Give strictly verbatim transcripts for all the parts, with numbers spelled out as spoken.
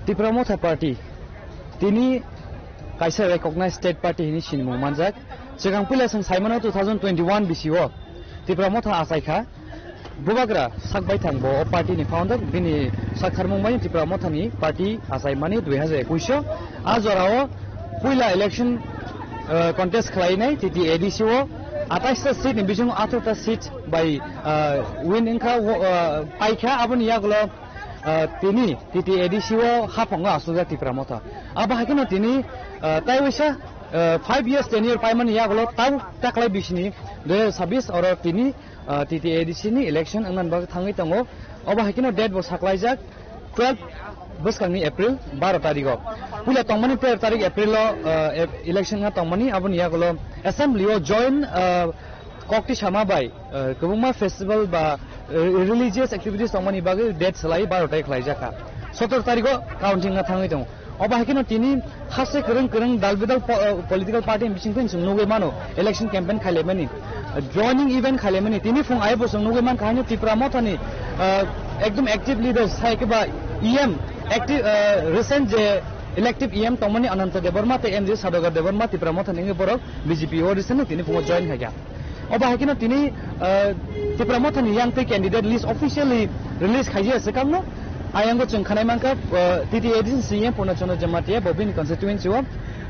Tipra Motha Party tini kaisa recognized state party hini sinimung manjak. Swkang puila chwng saimano two thousand twenty-one bisio Tipra Motha achaikha. Bubagra sak baithang bo o party ni founder, bini sak kharmung bai Tipra Motha ni party achaimani dui hazar ekush o. A jorao puila election, eh, contest khlainai T T A D C o atais ta seat ni bisingo atharo ta seat bai, eh, win wngkha, wo-, eh, paikha. Aboni yagulo, eh, tini T T A D C o haphango asukjak Tipra Motha. Abo hai kheno tini, eh, taiwaisa, eh, five years tenure paimani yagulo tabuk taklai bisini dui hazar sabis oro tini, eh, T T A D C ni election wngna bagwi thangwi tongo. Obo hai kheno date bo saklaijak twelve bwskangni April baro tarigo. Puila tongmani twelve tarik April o, eh, ep-, election wngna tongmani, aboni yagulo assembly o join, eh, kokti sama bai, eh, kwbangma festival ba, eh, religious activities tongmani bagwi date swlai baro tarik khlaijakha. Sotor tarigo counting na thangwi tongo. Obo hai kheno tini haste kwrwng kwrwng dal bidal po-, eh, political party ni bisingtwi chwng nugwi mano election campaign khailaimani, joining event khailaimani. Tini phung ayebo chwng nugwi mankha haino Tipra Mothani, eh, ekdom active leaders hai khe ba E M active, eh, recent je elective E M tongmani Ananta Debbarma tei M J Sadogar Debbarma Tipra Mothani wngwi borok B J P o recently tini phungo join khaikha. Obo hai kheno tini, ah, Tipra Mothani yang tei candidate list officially release khaijak swkangno. Ayango chwng khanai mankha, ah, T T A D C C E M Purna Chandra Jamatia bo bini constituency o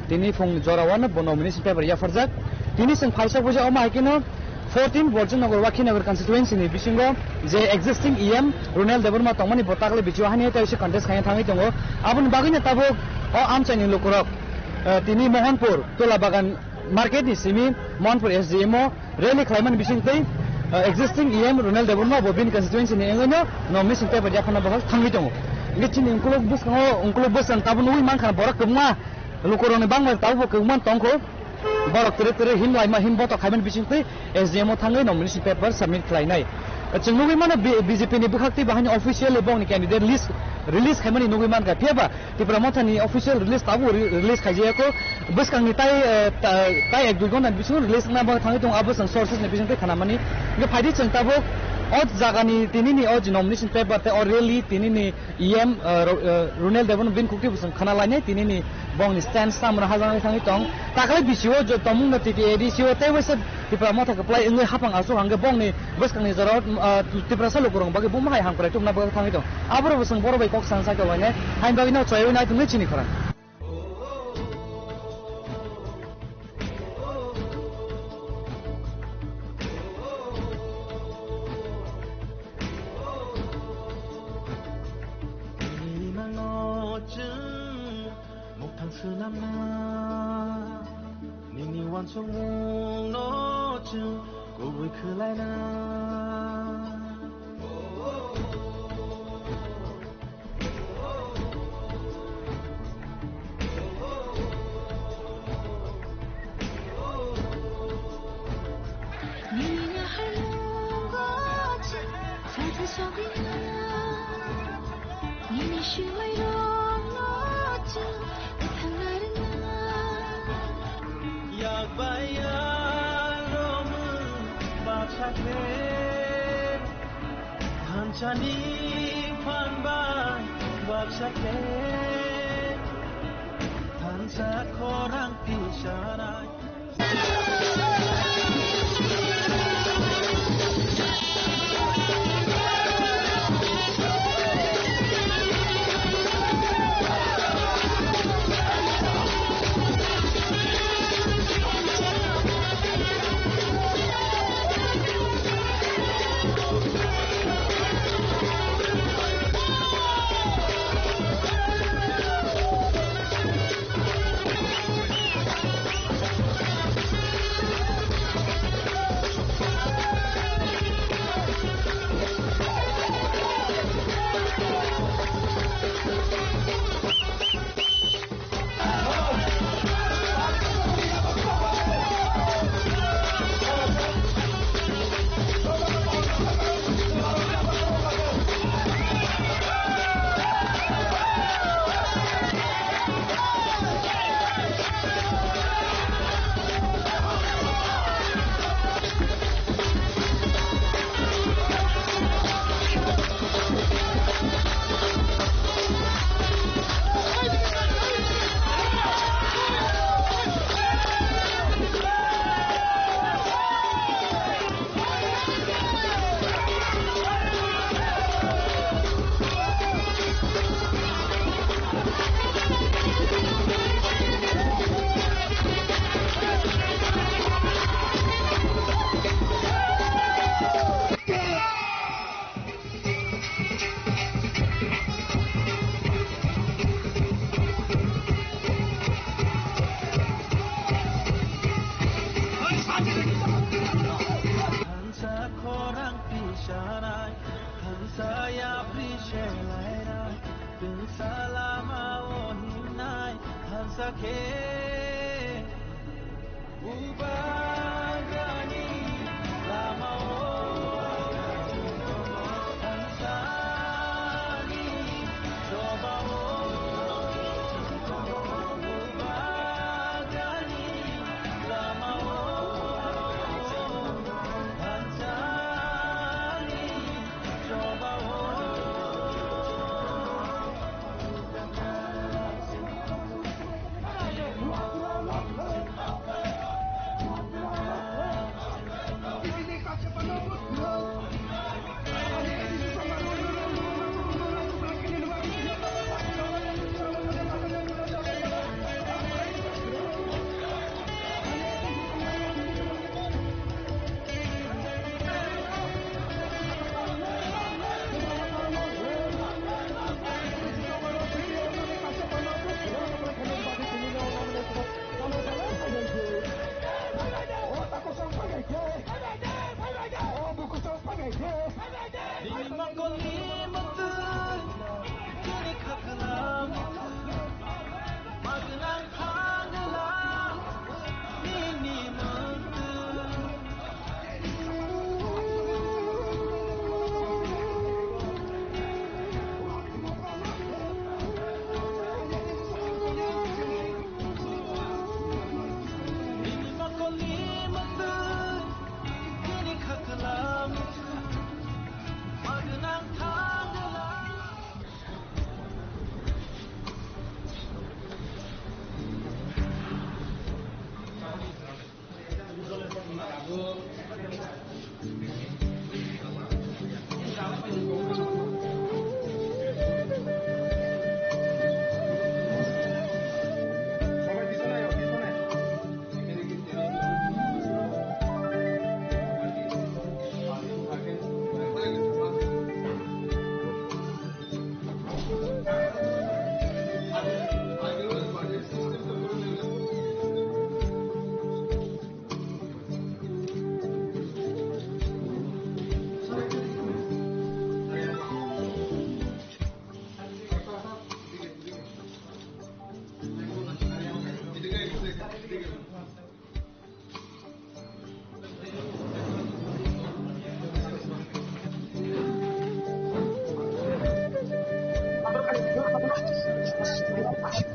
tini phung jora o no bo nomination paper yapharjak. Tini chwng phaisa buja omo hai kheno fourteen Borjinagar Wakhinagar constituency ni bisingo je existing E M Ronel Debbarma tongmani bo tagle bichio hani tei se contest khaina thangwi tongo. Aboni bagwino tabuk o amchaini lukurok, ah, tini Mohanpur, Tola Bagan, market ni simi Mohanpur S D M o rally khlaimani bisingtwi, uh, existing E M Ronel Debbarma bo bini constituency ni wngwi no nomination paper yaphana bahai thangwi tongo. Hingke chini ukulok bwskango, ukulok bwskang tabuk nugwi mankha borok kwbangma lukurokni bangma tabukbo kwbangma tongkho. Borok tere tere him laima him botok khaimani bisingtwi S D M o thangwi nomination paper submit khlainai. Chwng nugwi mano B-, B J P ni bwkhaktwi bahaini officially bongni candidate list release khaimani nugwi mankha. Phiyaba Tipra Mothani official release tabuk re-, release khaijaya kho. Bwskangni tai, eh, ta-, tai ek dui ghonta ni bisingo release wngna bagwi thangwi tongo, abo chwng sources ni bisingtwi khanamani. Hingke phaidi chwng tabuk o jagani tinini o je nomination paper tei o rally tinini E M, eh, Ro-, eh, Ronel Debbarma bini khuktwi bo chwng khana lainai tinini bongni stance tamo hajaknai thangwi tong. Taklai bisio je tongmungno T T A D C o tei waisa Tipra Motha kwplai wngwi haphang aswk hangkhe bongni bwskangni jorao, ah, Tiprasa lukurokni bagwi buma hai hamkrai tubuna bagwi thangwi tongo. Aborok bo chwng borok bai kok sana sakha wainai, haini bagwi no chaywi nai tongwi chini khorang. Muktang swnamna, nini uansukmungno chwng kubui khwlaina. Nini naharnungo chwng sathi sogwina. Nini swmairokno chwng kwthang narwkna. Yak bai yak romwi baksa khe, thansani phan bai baksa khe, thansa khorang tisarai.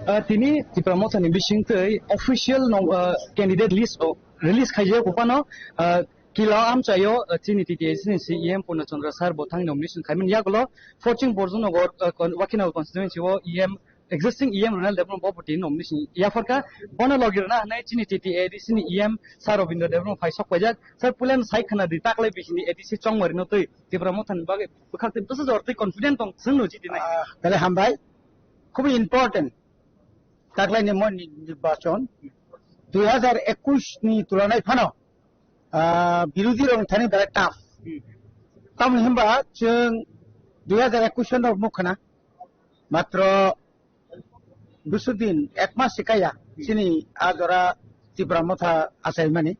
Ah, tini Tipra Motha ni bising twi official no, ah, candidate list o release khaijak phano, ah, kila amchaio, ah, chini T T A C ni C E M Purna Chandra sir bo thang nomination khaimani yagulo Forching Borjanagar, ah, kon-, Wakhinal constituency o E M existing E M Ronald Debbarma bo tini nomination yapharkha. Bono logi rwna hwnwi chini T T A D C ni E M sir Robindra Debbarma phai sok paijak. Sir, puila no sai khna di, taklai bisini A D C chongmari no twi Tipra Motha ni bagwi bwkhak twi bwsa jor twi confident tong, chwng no jiti nai. Ah, belai hambai. Khubui important. Taklai ni mon ni nirbachon dui hazar ekush ni tulanai phano, ah, birodhi rok thani belai tough. Tamoni hwnba chwng dui hazar ekush no mukha na matro duiso din, ek mas se kaya, chini a jora Tipra Motha achaimani.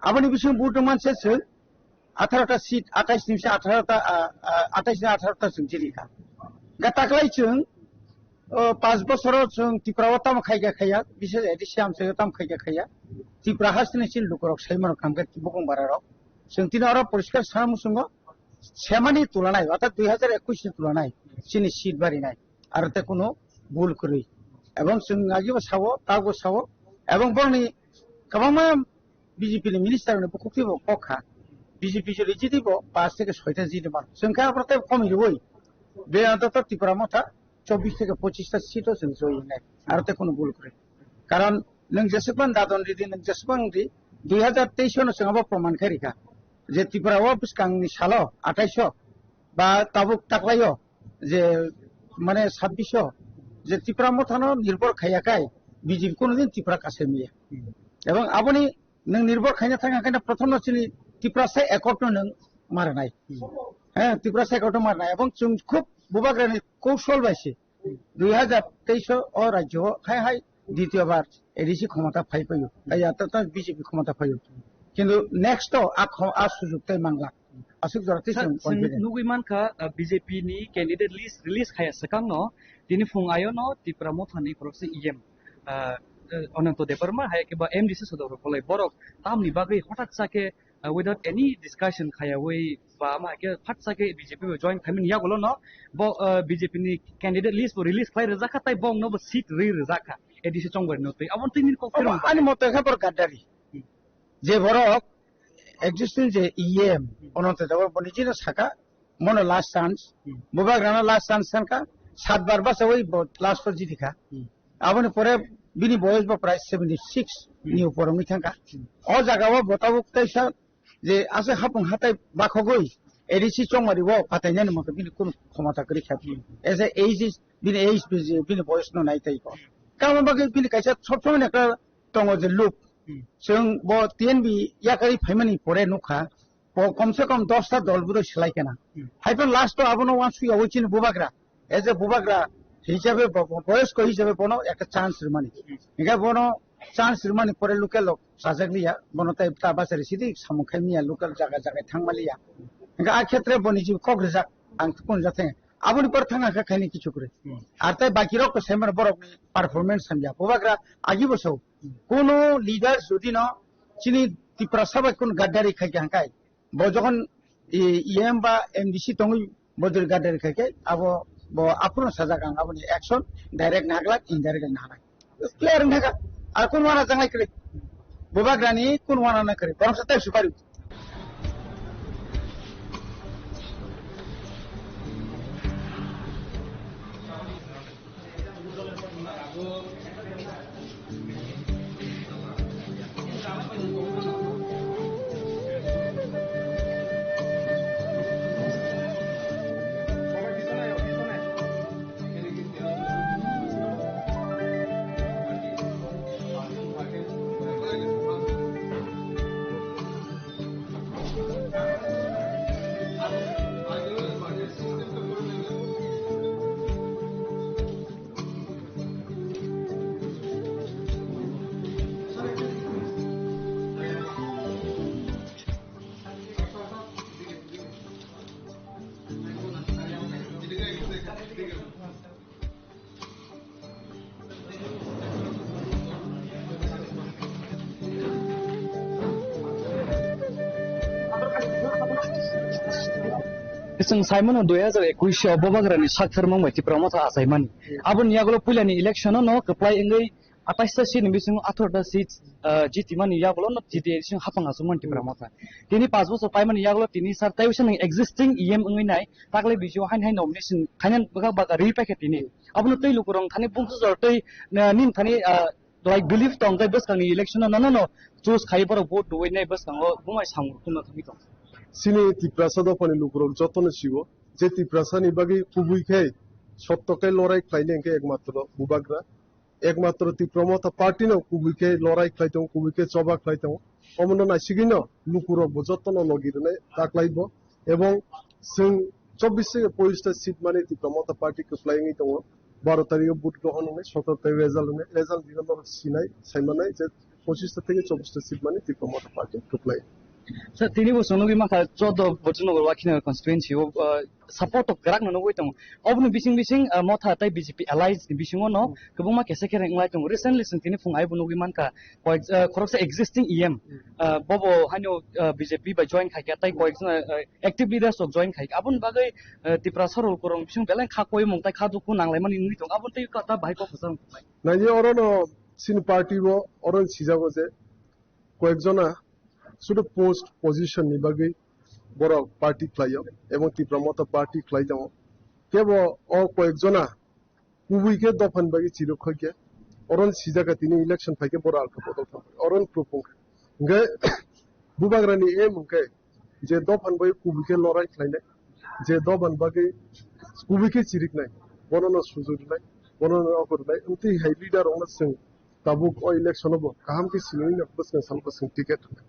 Aboni bisingo vote wngmani se chwng atharo ta seat, athais ni se atharo ta, ah, ah, athais ni atharo ta chwng chiri kha. Ga taklai chwng, o, panch bosoro chwng Tipra o tamo khaikha khaiya, bises A D C amchaio tamo khaikha khaiya. Tipra hasteni chini lukurok sai mano khamkhe bukung bararok. Chwng tini oro poriskar sana muchungo, semani tulanai, orthat dui hazar ekush ni tulanai, chini seat barinai. Aro te kunu bul kwrwi. Ebong chwng agibo sao, tago sao. Ebong borokni kwbangma B J P ni minister ni bukhuk twibo kok kha. B J P jodi jiti bo pas theke soita jiti mano. Chwng khe abo tei komi rwui. Be antoto Tipra Motha chobbish theke pochish ta seat o chwng joi hinai. Aro te kunu bul kwrwi. Karon nwng jesukmani dadon ridi, nwng jesukmani di, dui hazar teis no chwng abo proman khe rikha. Je Tipra o bwskangni salo athais o ba tabuk taklaio je mane sabbish o je Tipra Mothano nirbhor khaiya khai B J P kono din Tipra kasai maya. Ebong aboni nwng nirbhor khaina thang khe prothom no chini Tiprasa accord no nwng marnai. He, Tiprasa accord no marnai. Ebong chwng khub bubagrani koushol bai se dui hazar teis o rajyo o hai hai ditiyo bar A D C khomota phai paio. Ai ya ta, ta B J P khomota paio. Kintu next o a kho-, a sujuk tai mangla. Aswk jora tei Sir, chwng chwng confident. Nugui mankha, uh, B J P ni candidate list release khaya swkang no, tini phung ayo no Tipra Motha ni khoroksa E M. ah, eh, Ananto Debbarma, hai khe ba M D C sodok rok bolai borok tamni bagwi hothat sa khe, ah, without any discussion khayawi ba ma hai khe phat sa khe B J P bo join khaimani yagulo no bo, ah, B J P ni candidate list bo release khlai rijak kha, tai bong no bo seat ri rijak kha A D C chongbai no twi. Aboni twi nini kok Obo phirong ani bagwi. Mote khe bor gaddari. Hmm. Je borok existing je E M, hmm, Ananto Debbarma bo nijino saka, mono last chance. Hmm. Bubagrano last chance sankha, satbar bachawi bo last o jiti kha. Hmm. Aboni pore bini boyos bo prai seventy six ni upor wngwi thangkha. Hmm. O jaga o bo tabuk teisa je aswk hapung hatai bakhogwi A D C chongmari o patainani mokhe bini kunu khomota kwrwi kha. Hmm. As a age is, bini age bini, bini boyos no nai tai ko. Kama bagwi bini kaisa sob somoi ekta tongo je look. Hmm. Chwng bo T N B yakarwi phaimani pore nukha, bo komse kom dosta dol bwrwi swlai kena. Hmm. Haiphano last o abono uansukya oi chini bubagra. As a bubagra hisabe bo, bo, boyosko hisabe bono ekta chance rwmani. Hmm. Hinkhe bono chance rwmani pore local rok chajak liya, bono tai ta bachari sidi samung khai miya, local jaga jaga thangma liya. Hinkhe a khetre bo niji kok rijak, ang kunu jate. Aboni pore thangna khe khaini kichu kwrwi. Hmm. Ar tai baki rok to saiman borok ni performance hamya. Bubagra agi bo sao. Kono leader jodi no chini Tiprasa bai kono gaddari khai kha hwnkhe, bo jokhon E M ba M D C tongwi bo jodi gaddari khai khe, abo bo aphuru sajak ang aboni action direct naglak, indirect naglak. Clear wngkha. Ar kono wana jangai kwrwi. Bubagrani kono wana na kwrwi. Borok sa tai sukari. Chwng saimano dui hajar ekwis o Bubagrani sak thwrwngmung bai Tipra Motha achaimani. Aboni yagulo puilani election o no kwplai wngwi atais ta seat ni bisingo atharo ta seat, ah, jitimani yagulo no T T A D C hapang achukmani Tipra Motha. Tini panch bochor paimani yagulo tini sir tai wisa nang existing E M wngwi nai, taklai B J P hain hain nomination khainani bwkha bwkha riwi paikha tini. Abono tei lukurok thani bumsujor tei, ah, nini thani, ah, like belief tong tei bwskangni election o nono no choose khai borok vote rwui nai bwskango bumai samung rwtwma thangwi tong. Chini Tiprasa dophani lukurok jotono sigo je Tiprasani bagwi kubui khe sotto khe lorai khlainai hwnkhe ekmatro Bubagra, ekmatro Tipra Motha party no kubui khe lorai khlai tongo, kubui khe choba khlai tongo. Omono naisigwino lukurok bo jotono logi rwnai taklai bo. Ebong chwng chobbish theke pochista seat mani Tipra Motha party kwplai wngwi tongo. Baro tarikh o vote grohon wngnai, sotoro tarikh result wngnai, result rino norok sinai, saimanai je pochista theke chobbish ta seat mani Tipra Motha party kwplai. Sir, tini bo chwng nugwi mankha, chordo Bojranagar Wakhinagar constituency o, uh, support to kwrak no nugwi tongo. Oboni bising bising, uh, Motha tai B J P alliance ni bisingo no kwbangma kesa kere wnglai tongo. Recently chwng tini phung aibo nugwi mankha, koyek, uh, khoroksa existing E M, uh, bobo haino, uh, B J P bai join khaikha, tai koyek jona, uh, active leaders rok join khaikha. Aboni bagwi, uh, Tiprasa rok korong bising belai kha koimung tai kha dukhu nanglaimani wngwi tongo. Aboni tei kata bahai kok kwchang tongnai. Nangni oro no chini party o oro sijago je koyek jona sudu post position ni bagwi borok party khlaio, ebong Tipra Motha party khlai tongo. Kebo o koyek jona kubui khe dophani bagwi chirok khoi khe, oron sijak kha tini election phai khe borok alkha bodol thang, oron proof wng kha. Hingkhe Bubagrani aim hwnkhe je dophani bagwi kubui khe lorai khlainai, je dophani bagwi kubui khe chiriknai, bono no sujuk rwnai, bono no offer rwnai, amtwi hai leader rokno chwng tabuk o election o bo kaham khe sinwi no bwskang salo bwskang ticket rwnai.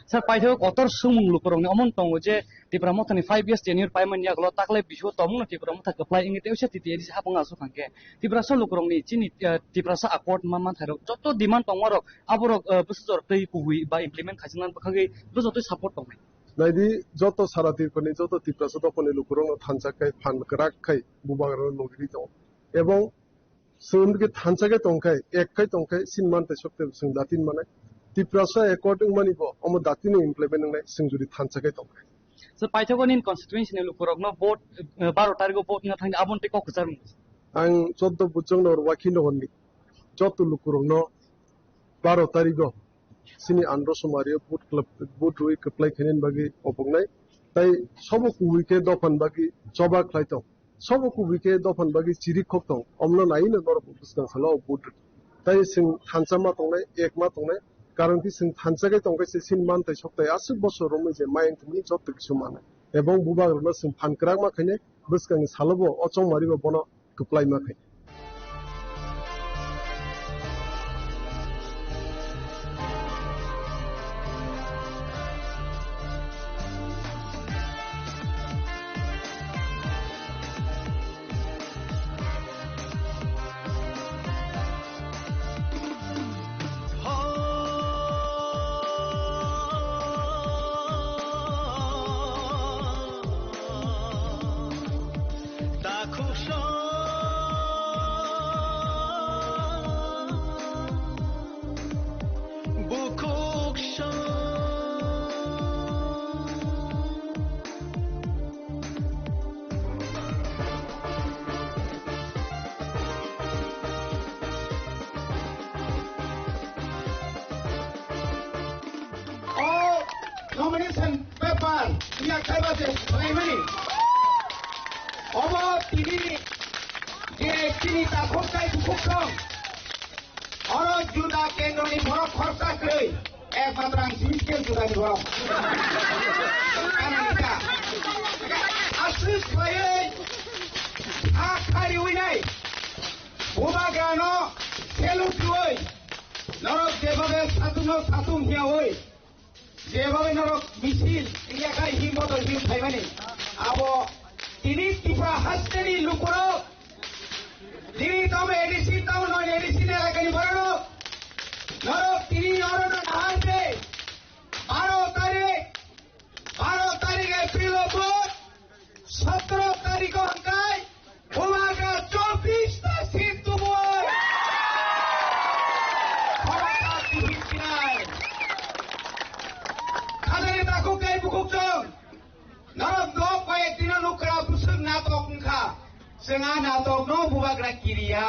Sir, paithago kotor sumung lukurokni omo wng tongo je Tipra Mothani five years tenure paimani yagulo taklai bisio tongmungno Tipra Motha kwplai wngwi tei usia T T A D C hapung aswk thangkhe Tiprasa lukurokni chini, eh, Tiprasa accord ma manthairok joto demand tongmarok aborok, eh, bwsajor twi kubui ba implement khaijak nani bwkhagwi bwsajor twi support tongnai. Naidi joto sara Tripurani joto Tiprasa dophani lukurokno thansa khai phan kwrak khai Bubagrano logirwi tongo. Ebong Chwng hwnkhe thansa khe tongkhe, ek khai tongkhe, sin man tei sok tei chwng dati manai. Tiprasa accord wngmani bo omo dati no implement wngnai, chwng jodi thansa khe tongkhe. So, paithago nini constituency ni lukurokno vote, eh, baro tarikh o vote wngna thangdi, aboni tei kok kwchar wngkha. Ang choddo Bujong Nogor Wakhi Nogor ni joto lukurokno baro tarikh o chini andro somari o vote kwlap-, vote rwi kwplai khainani bagwi oboknai. Tai sobo kubui khe dophani bagwi choba khlai tong. Sobo kubui khe dophani bagwi chirikhok tong. Omno naiwi no norok bwskang salo o vote rw. Tai chwng thansa ma tongnai, ek ma tongnai. Karon khe chwng thansa khe tongkhe se sin man tai sok tai aswk bosor romwi je mayang thumni joto kisu manai. Ebong bubagrokno chwng phan kwrak ma khainai, bwskangni salobo o chongmaribo bono kwplai ma khainai. O nomination paper yakkhai ba je solaimani. Obo tini je chini takhuk tai bukhuk song. Oro juda kendroni borok khorsa kwrwi, ekmatro ang simi khe judani borok. Aswk khlaiwi ha khariwi nai. Bubagrano salute rwui, norok jebhabe satung no satung hiyaui, jebhabe norok misil yakhai himbo to him phaimani, abo tini Tripura hasteni lukurok, tini tamo A D C, tamo non A D C ni elakani bororok, norok tini oro no nahar je, baro tarik, baro tarik April o vote, sotro tarikh o hwnkhe Bubagra chobbish ta seat tubui khoroksa tubui sinai. Khajani takhuk tei bukhuk chwng norok no koyek dino nukra bwswk natok wngkha. Chwng a natok no Bubagra kiriya.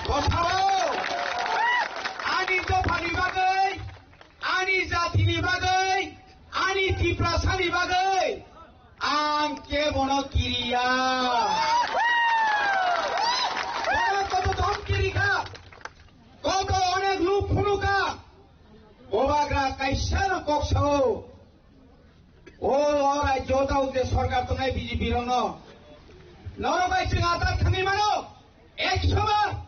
Kothao ani dophani bagwi, ani jatini bagwi, ani Tiprasani bagwi ang kebono kiriya. Bono koto dom kirikha, koto onek luk phunukha. Bubagra kaisa no kok sao. O, o rajyo tao je sorkar tongnai B J P rokno. Norok bai chwng atak thangwi mano. Ekso bar.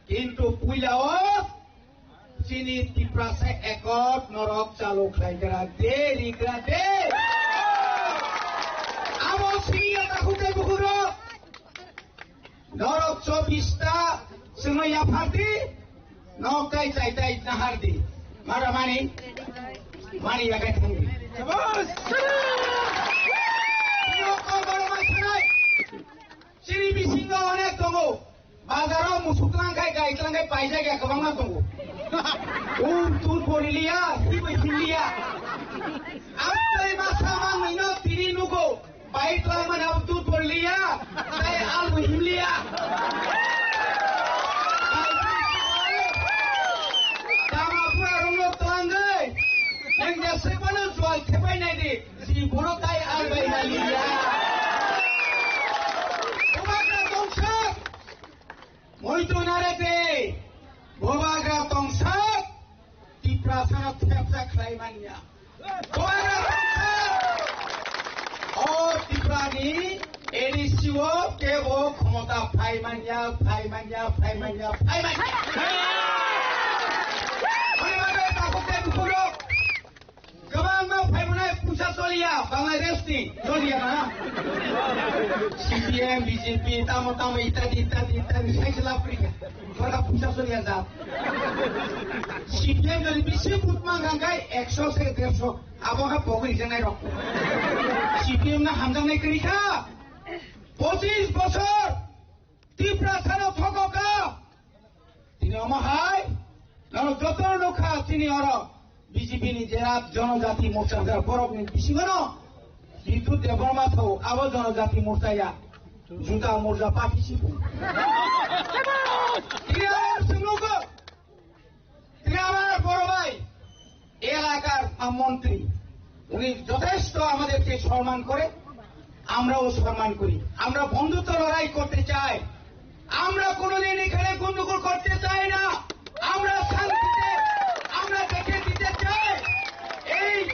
Kintu puila o chini Tiprasa ekot norok chalo khlai gra de, ri gra de. Abo sini ya takhuk tei bukhuk rok. Norok chobbish ta chwngno yaphardi, nok tai chai tai nahardi. Mara mani, mani yakai thangdi. Shabash! Tino kok borok bai thanai. Chini bisingo onek tongo. Bazaro musuk tlang khai, gai tlang khai, paijak ya kwbangma tongo. Um, tur poriliya, hibai himliya. Ang tei masa mangnaino tini nugo. Bai twlangmani abo tut porliya, tai albo himliya. Dama pura rongno twlangwi, neng jesai phano jual thepai naidi, si borok tai albai naliya. Bubagra tongsak, muitu narete, Bubagra tongsak, Tiprasano thepsa khlai manya. O Tiprani A D C o kebo khomota phai manya, phai manya, phai manya, phai manya. Ani bagwi takhuk tei bukhuk rok kwbangma phai mwnai puisa choliya Bangladesh ni choliya na. C P M, B J P, tamo tamo itadi, itadi, itadi, sai se lab kori kha. Bora puisa choliya ja. C P M jodi bisi vote mang kha khai ekso se derso. Abo kha pogri janai rok. C P M no hamjaknai kwrwi kha. Pochis bosor Tiprasa no thokok Tini oro B J P ni jera Jonojati Morcha jera borok ni bisingo no Bidut Debbarma tho abo Jonojati Morcha ya juta morja party sibu. Tini oro swngo tini amar boro bhai elakar mantri, uni jothesto amaderke somman kore, amrao somman kori. Amra bondhutto lorai korte chai, amra konodir ekhane gondogol korte chai na, amra shanti amra dekhe dite chai. Ei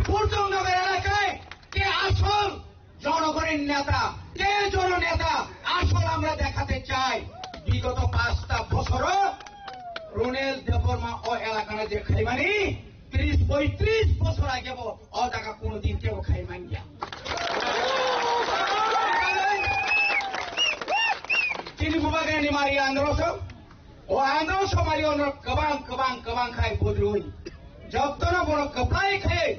Purtong Nagar elakai ke asol জনগণের নেতা, কে জননেতা, আসল আমরা দেখাতে চাই। বিগত পাঁচটা বছর রুনেল দেববর্মা ও এলাকার যে খাইমানি ত্রিশ পঁয়ত্রিশ বছর আগে ও জায়গা কোনোদিন কেউ খাইমানি। Chini bubagrani mari androso, o androso mari ono kabang kabang kabang khai bodroi. Jottono borok kwplai khai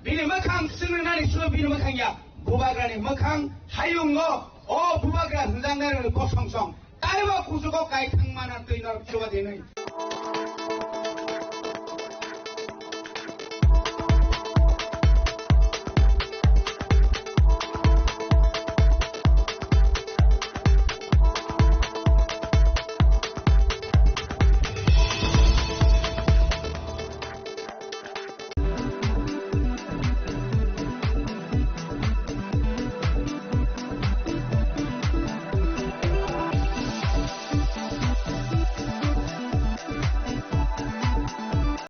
Bini mwkhang swngnani slo bini mwkhang ya, bubagrani mwkhang hayungo, o bubagra hwnjaknairokni kosong song. Taibo kuchugo kaithang mana twi norok chuba dinwi.